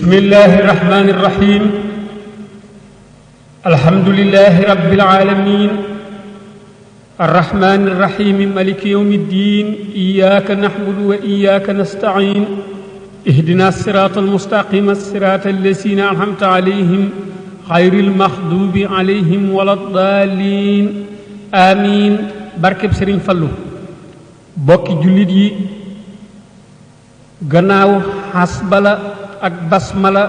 بسم الله الرحمن الرحيم الحمد لله رب العالمين الرحمن الرحيم مالك يوم الدين إياك نعبد وإياك نستعين اهدنا الصراط المستقيم الصراط الذين أنعمت عليهم غير المغضوب عليهم ولا الضالين آمين barkeb Serigne Fallou bokki jullit yi gannaaw hasbala ak basmala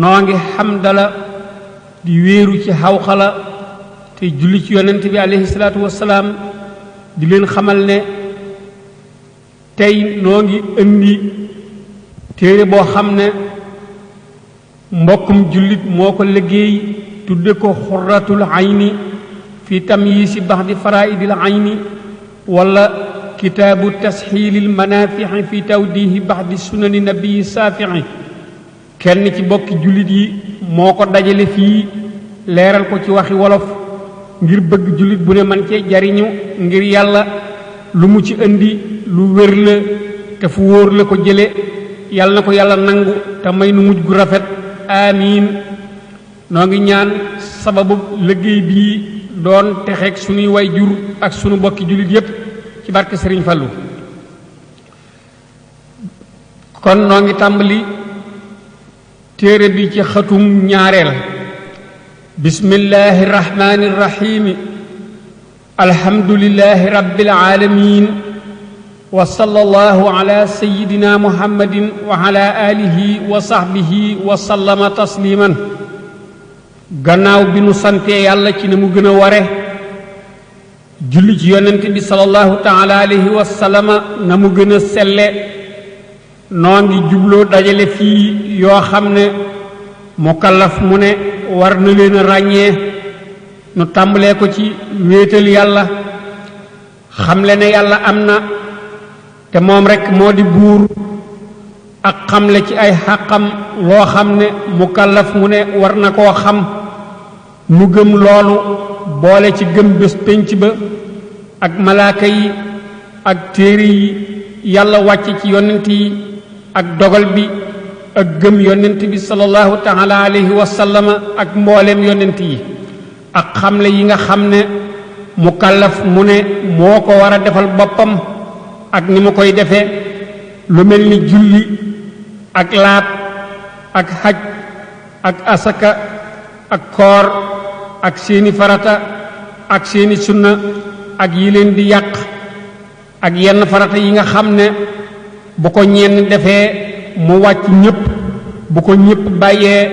noo ngi xamdala di wéeru ci xawxala te julli ci yonent bi alayhi salaatu wassalaam di leen xamal ne tey noo ngi indi téere boo xam ne mbokkum jullit moo ko liggéey tudde ko xurratul ayni fi tamyiisi baxdi faraa'idil ayni wala kitaabu tasxiilil manaafi'i fi tawdiihi baxdi sunani nabii saafi'i kenn ci bokki jullit yi moo ko dajale fii leeral ko ci waxi wolof ngir bëgg jullit bu ne man cee jariñu ngir yàlla lu mu ci indi lu wér la te fu wóor la ko jële yàlla na ko yàlla nangu te may nu mujj gu rafet amiin noo ngi ñaan sababu liggéey bii doon texeeg sunuy way jur ak sunu bokki jullit yépp ci barke Serigne Fallou kon noo ngi tàmbali téere bi ci xatum ñaareel bismillahi rahmani rahimi alhamdulillahi rabbil alamin wa sallallahu ala sayyidina muhammadin wa ala alihi wa sahbihi wa sallama tasliman gannaaw bi nu sante yàlla ci ne mu gën a ware julli ci yonent bi sallallahu taala alayhi wa sallama na mu gën a selle noo ngi jubloo dajale fii yoo xam ne mukallaf mu ne war na leen a ràññee nu tàmbalee ko ci wéetal yàlla xamle ne yàlla am na te moom rekk moo di buur ak xamle ci ay xàqam loo xam ne mukallaf mu ne war na koo xam mu gëm loolu boole ci gëm bés pénc ba ak malaaka yi ak téere yi yàlla wàcc ci yonent yi ak dogal bi ak gëm yonent bi sallallahu taala alayhi wa sallama ak mbooleem yonent yi ak xamle yi nga xam ne mukallaf mu ne moo ko war a defal boppam ak ni mu koy defee lu mel ni julli ak laab ak xaj ak asaka ak koor ak seeni farata ak seeni sunna ak yi leen di yàq ak yenn farata yi nga xam ne bu ko ñenn defee mu wàcc ñépp bu ko ñépp bàyyee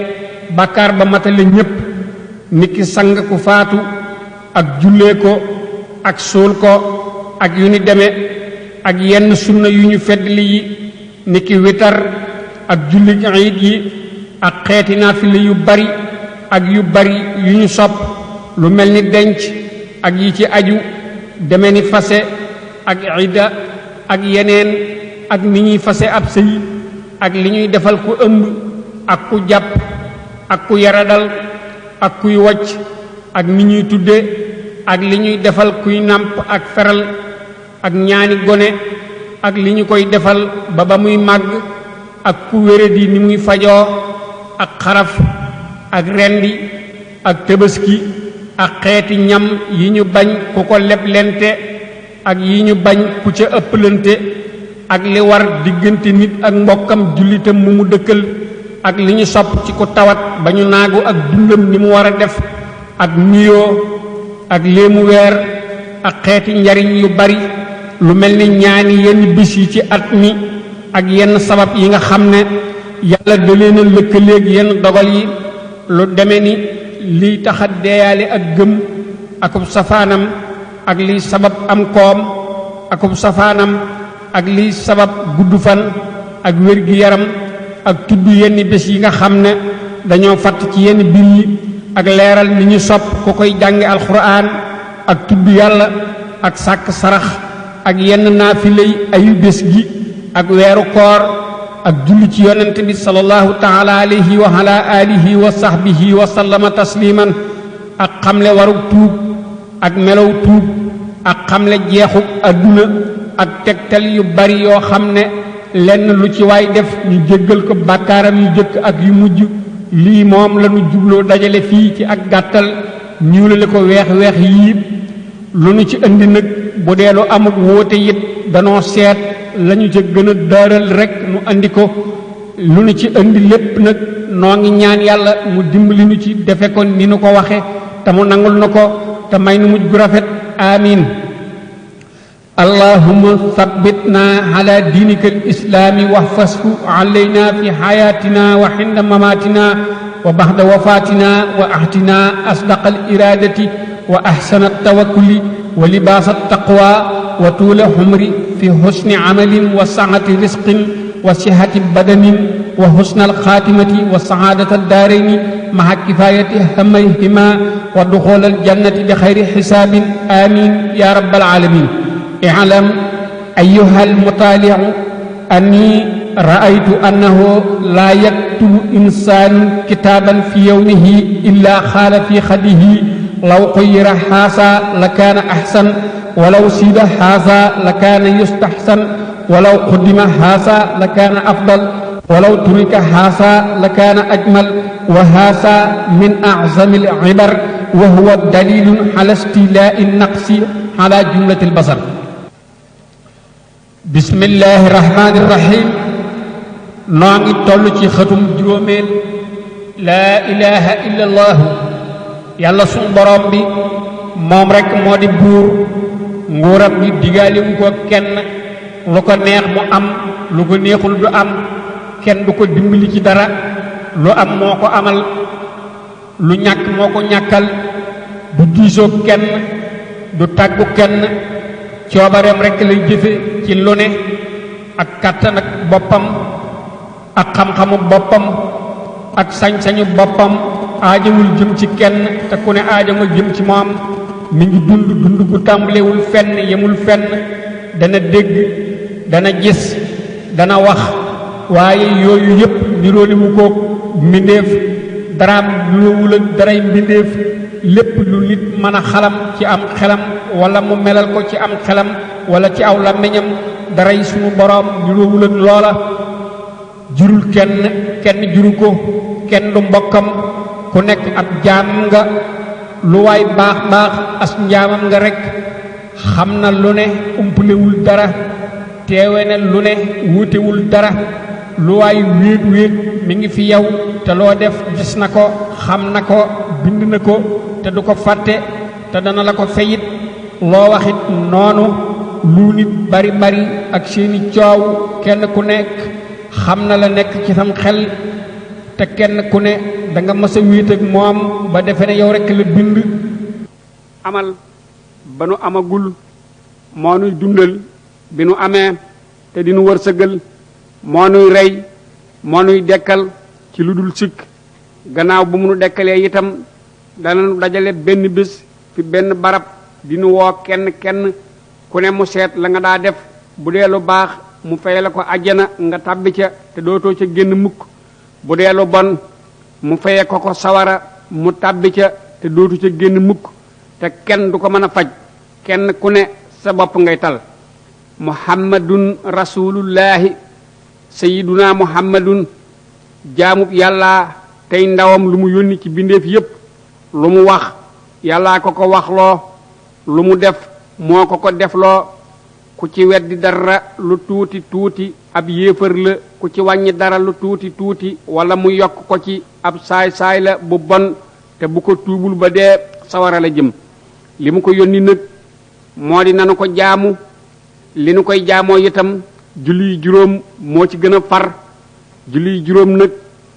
bàkkaar ba matale ñépp niki sang ku faatu ak jullee ko ak suul ko ak yu ni deme ak yenn sunna yu ñu feddli yi niki witar ak julli iid yi ak xeeti naafile yu bari ak yu bari yu ñu sopp lu mel ni denc ak yi ci aju deme ni fase ak idda ak yeneen ak ni ñuy fase ab sëy ak li ñuy defal ku ëmb ak ku jàpp ak ku yaradal ak kuy wacc ak ni ñuy tudde ak li ñuy defal kuy nàmp ak feral ak ñaani gone ak li ñu koy defal ba muy màgg ak ku wéradi ni muy fajoo ak xaraf ak rendi ak tëbaski ak xeeti ñam yi ñu bañ ku ko leblente ak yi ñu bañ ku ca ëpplante ak li war diggante nit ak mbokkam jullitam mu dëkkal ak li ñu sopp ci ku tawat ba ñu naagu ak dundam ni mu war a def ak nuyoo ak léemu weer ak xeeti njariñ yu bari lu mel ni ñaani yenn bis yi ci at mi ak yenn sabab yi nga xam ne yàlla da leen a lëkkaleeg yenn dogal yi lu deme ni liy taxa deeyaale ak gëm akub safaanam ak liy sabab am koom akub safaanam ak liy sabab gudd fan ak wér-gi-yaram ak tudd yenn bés yi nga xam ne dañoo fatt ci yenn bir yi ak leeral ni ñu sopp ku koy jànge alxuraan ak tudd yàlla ak sàkk sarax ak yenn naafilay ayu bés gi ak weeru koor ak julli ci yonent bi sallallahu taala alayhi wa ala alihi wa sahbihi wa sallama tasliman ak xamle warug tuub ak melow tuub ak xamle jeexuk adduna ak tegtal yu bari yoo xam ne lenn lu ci waay def ñu jéggal ko bàkkaaram yu jëkk ak yu mujj lii moom lañu jubloo dajale fii ci ak gàttal ñuulale ko weex yii lu nu ci indi nag bu dee lu amul wóote it danoo seet lañu ca gën a daaral rek nu andi ko lu nu ci indi lépp nag noo ngi ñaan yàlla mu dimbali nu ci defe ko ni nu ko waxe te mu nangul na ko te may nu mujj gu rafet amiin allahumma sabbitna ala diinika al-islaami wahfazhu alayna fi hayatina wa hinda mamatina wa ba'da wafatina wa ahtina asdaqa al-iradati wa ahsana at-tawakkuli wa libasa at-taqwa wa tula humri fi husni amalin wa sa'ati rizqin wa sihhati badanin wa husna al-khatimati wa sa'adati ad-darayni ma'a kifayati hammayhima wa dukhul al-jannati bi khayri hisabin amin ya rabbal alamin اعلم أيها المطالع أني رأيت أنه لا يكتب إنسان كتابا في يومه إلا خال في خده لو خير هذا لكان أحسن ولو سيب هذا لكان يستحسن ولو قدم هذا لكان أفضل ولو ترك هذا لكان أجمل وهذا من أعظم العبر وهو دليل على استيلاء النقص على جملة البصر bismillahi rahmaani rahim noo ngi toll ci xëtum juróomeel laa ilaha illa allahu yàlla sunu borom bi moom rekk moo di buur nguuram bi digaaliwu ko kenn lu ko neex mu am lu ko neexul du am kenn du ko dimbali ci dara lu am moo ko amal lu ñàkk moo ko ñàkkal du diisoo kenn du tàggu kenn coobareem rekk lay jëfe ci lu ne ak kàttan ak boppam ak xam-xamu boppam ak sañ-sañu boppam aajawul jëm ci kenn te ku ne aajama jëm ci moom mi ngi dund gu tàmbalewul fenn yemul fenn dana dégg dana gis dana wax waaye yooyu yépp nirooliwu koog mbindéef daraam niroowul ak daray mbindéef lépp lu nit mën a xalam ci am xelam wala mu melal ko ci am xelam wala ci aw làmmiñam daray sunu boroom niroowul ak loola jurul kenn juru ko kenn du mbokkam ku nekk ab jaam nga lu waay baax baax as njaamam nga rekk xam na lu ne umpulewul dara teewe na lu ne wuutewul dara lu waay wéet mi ngi fi yow te loo def gis na ko xam na ko bind na ko te du ko fàtte te dana la ko feyit loo waxit noonu lu nit bari ak seeni coow kenn ku nekk xam na la nekk ci sam xel te kenn ku ne danga mës a wéet ak moom ba defe ne yow rekk la bind amal ba nu amagul moo nuy dundal bi nu amee te dinu wërsëgal moo nuy rey moo nuy dekkal ci lu dul sikk gannaaw bu mu nu dekkalee itam dana nu dajale benn bés fi benn barab dinu woo kenn ku ne mu seet la nga daa def bu dee lu baax mu fay la ko àjjana nga tàbbi ca te dootoo ca génn mukk bu dee lu bon mu faye ko sawara mu tàbbi ca te dootu ca génn mukk te kenn du ko mën a faj kenn ku ne sa bopp ngay tal muhammadun rasulullahi sayyiduna muhammadun jaamub yàlla tey ndawam lu mu yónni ci bindeef yépp lu mu wax yàllaa ko waxloo lu mu def moo ko defloo ku ci weddi dara lu tuuti ab yéefar la ku ci wàññi dara lu tuuti wala mu yokk ko ci ab saay la bu bon te bu ko tuubul ba dee sawara la jëm li mu ko yónni nag moo di nanu ko jaamu li nu koy jaamoo itam julli juróom moo ci gën a far julli juróom nag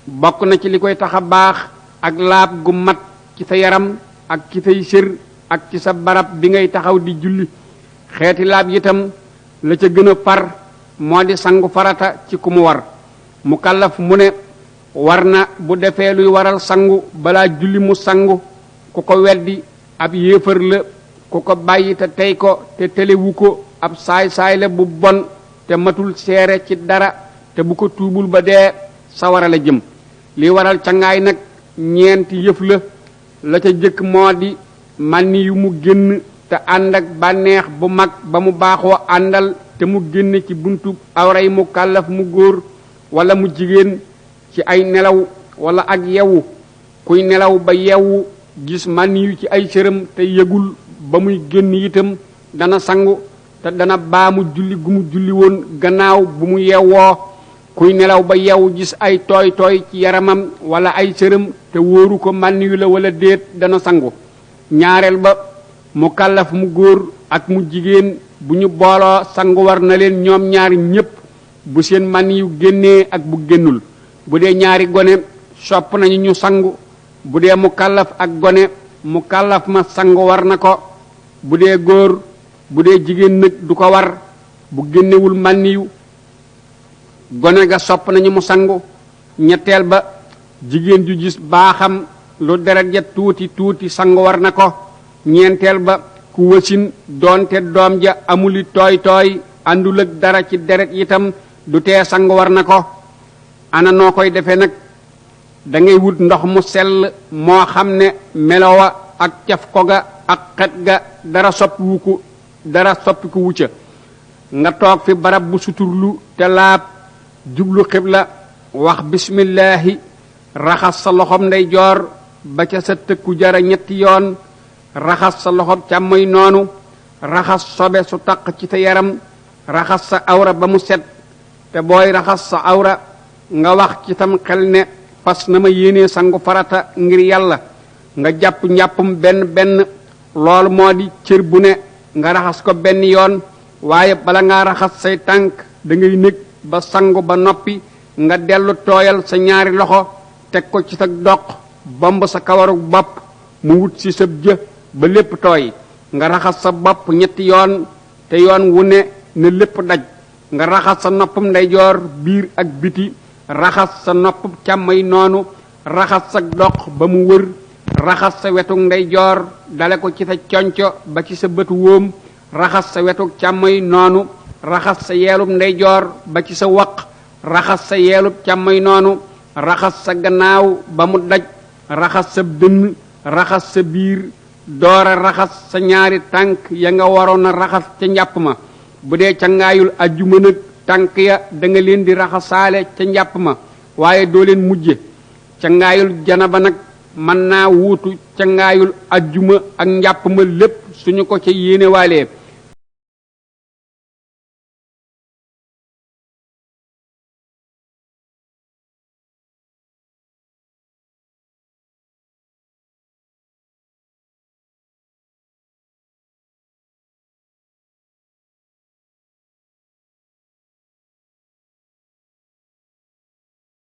bokk na ci li koy tax a baax ak laab gu mat ci sa yaram ak ci say sër ak ci sa barab bi ngay taxaw di julli xeeti laab itam la ca gën a far moo di sangu farata ci ku mu war mu kallaf mu ne war na bu defee luy waral sangu balaa julli mu sangu ku ko weddi ab yéefar la ku ko bàyyi te tey ko te telewu ko ab saay la bu bon te matul seere ci dara te bu ko tuubul ba dee sawara la jëm li waral cangaay nag ñeenti yëf la ca jëkk moo di mànni yu mu génn te ànd ak bànneex bu mag ba mu baaxoo àndal te mu génne ci buntu awray mu kàllaf mu góor wala mu jigéen ci ay nelaw wala ak yewu kuy nelaw ba yewu gis man yu ci ay cëram te yëgul ba muy génn itam dana sangu te dana baamu julli gu mu julli woon gannaaw bu mu yewwoo kuy nelaw ba yewu gis ay tooy tooy ci yaramam wala ay cëram te wóoru ko man yu la wala déet dana sangu ñaareel ba mu kàllaf mu góor ak mu jigéen bu ñu booloo sangu war na leen ñoom ñaari ñépp bu seen man yu génnee ak bu génnul bu dee ñaari gone sopp nañu ñu sangu bu dee mu kàllaf ak gone mu kàllaf ma sangu war na ko bu dee góor bu dee jigéen nag du ko war bu génnewul man yu gone ga sopp nañu mu sangu ñetteel ba jigéen ju gis baaxam lu deret ja tuuti tuuti sangu war na ko ñeenteel ba ku wasin doonte doom ja amuli tooy tooy àndul ak dara ci deret itam du tee sangu war na ko ana noo koy defee nag da ngay wut ndox mu sell moo xam ne melowa ak caf ko ga ak xet ga dara soppiku wucca nga toog fi barab bu suturlu te laab jublu xibla wax bismillahi raxas sa loxom ndeyjoor ba ca sa tëkku jara ñetti yoon raxas sa loxom càmmoñ noonu raxas sobe su taq ci sa yaram raxas sa awra ba mu set te booy raxas sa awra nga wax ci tam xel ne fas na ma yéenee sangu farata ngir yàlla nga jàpp njàppum benn loolu moo di cër bu ne nga raxas ko benn yoon waaye bala ngaa raxas say tànk da ngay nekk ba sangu ba noppi nga dellu tooyal sa ñaari loxo teg ko ci sa doq bomb sa kawaru bopp mu wut ci sa jë ba lépp tooy nga raxas sa bopp ñetti yoon te yoon wu ne na lépp daj nga raxas sa noppum ndeyjoor biir ak biti raxas sa nopp càmmay noonu raxas sa doq ba mu wër raxas sa wetu ndeyjoor dale ko ci sa conco ba ci sa bëtu wóom raxas sa wetu càmmay noonu raxas sa yeelub ndeyjoor ba ci sa waq raxas sa yeelub càmmay noonu raxas sa gannaaw ba mu daj raxas sa dënn raxas sa biir doora raxas sa ñaari tànk ya nga waroon a raxas ca njàpp ma bu dee ca ngaayul ajjuma nag tànk ya da nga leen di raxasaale ca njàpp ma waaye doo leen mujje ca ngaayul janaba nag mën naa wuutu ca ngaayul ajjuma ak njàpp ma lépp suñu ko ca yéenewaalee